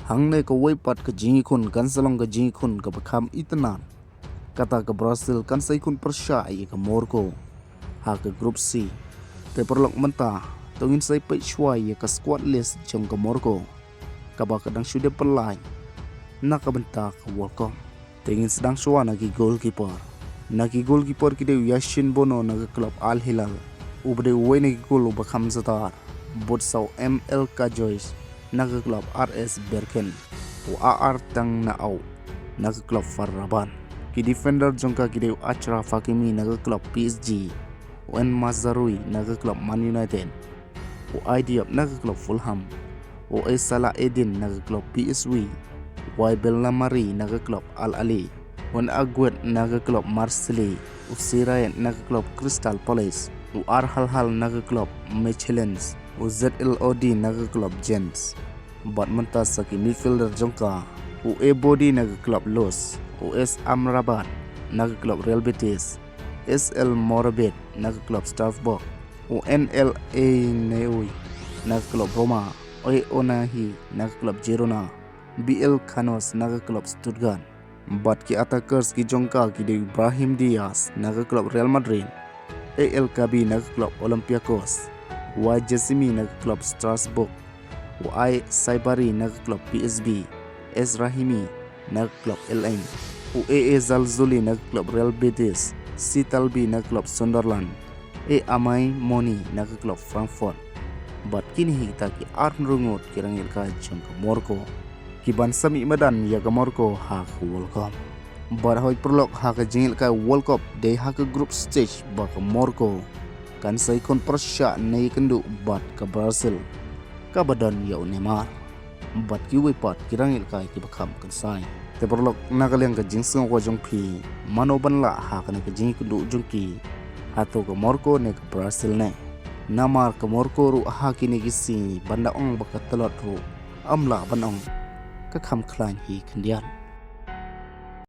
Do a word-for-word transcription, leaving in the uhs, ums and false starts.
Hangne kawei pat ka jingïakhun kan sa long ka jingïakhun kaba kham itynnad. Kata ka Brazil kan sa ïakhun pyrshah ïa ka Morocco ha ka Group C. Te paralok mynta to ngin sa ïa peit shuwa ïa ka squad list jong ka Morocco kaba ka dang shu dep pynlait na ka bynta ka World Cup. Te ngin sdang shuwa na ki goalkeeper. Na ki goalkeeper ki dei u Yashin Bono na ka club Al Hilal, uba dei uwei na ki goal uba kham star. Bad sa u M L Kajoj na ka club R S Berkane, u A R Tang na au na ka club Far Rabat. Ki defender jong ka ki dei u Achraf Hakimi na ka club P S G, u En Mazraoui na ka club Man United, u Aït Diop na ka club Fulham, u Salah Eddine na ka club P S V, u Bellamari na ka club Al Ahly, u Aguerd na ka club Marseille, u Siraet na ka club Crystal Palace, u Arhalhal na ka club Mechelen, u Zellodji na ka club Genk. Bad mynta sa ki midfielder jong ka, u Ebodi na ka club Lens, u S Amrabat na ka club Real Betis, S L Mourabit na ka club Strasbourg, u N L A Neoui na ka club Roma, u Ounahi na ka club Girona, B L Canos na ka club Stuttgart. Bad ki attackers ki jong ka ki dei u Brahim Diaz na ka club Real Madrid, A El Kaabi na ka club Olympiacos, u Jassimi na ka club Strasbourg, u Saibari na ka club P S V, S Rahimi na ka club Lens, u A A Zalzouli na ka club Real Betis, C Talbi na ka club Sunderland, e Amine Moni na ka club Frankfurt. Bad kine hi kita ki arphew ngut ki rangïalehkai jong ka Morocco ki ban sa mih madan ïa ka Morocco ha ka World Cup. Bad hoi paralok, ha ka jingïalehkai World Cup dei ha ka group stage ba ka Morocco kan sa ïakhun pyrshah ne ïakynduh bad ka Brazil kaba don ïa u Neymar bad kiwei pat ki rangïalehkai kiba kham kynsai. Te paralok, na ka liang ka jingsngew ka jong phi, mano ban lah ha kane ka jingïakynduh jong ki, hato ka Morocco ne ka Brazil ne? Namar ka Morocco ruh ha kine ki sngi ban da ong ba ka tlot ruh, ym lah ban ong ka kham khlaiñ hi khyndiat.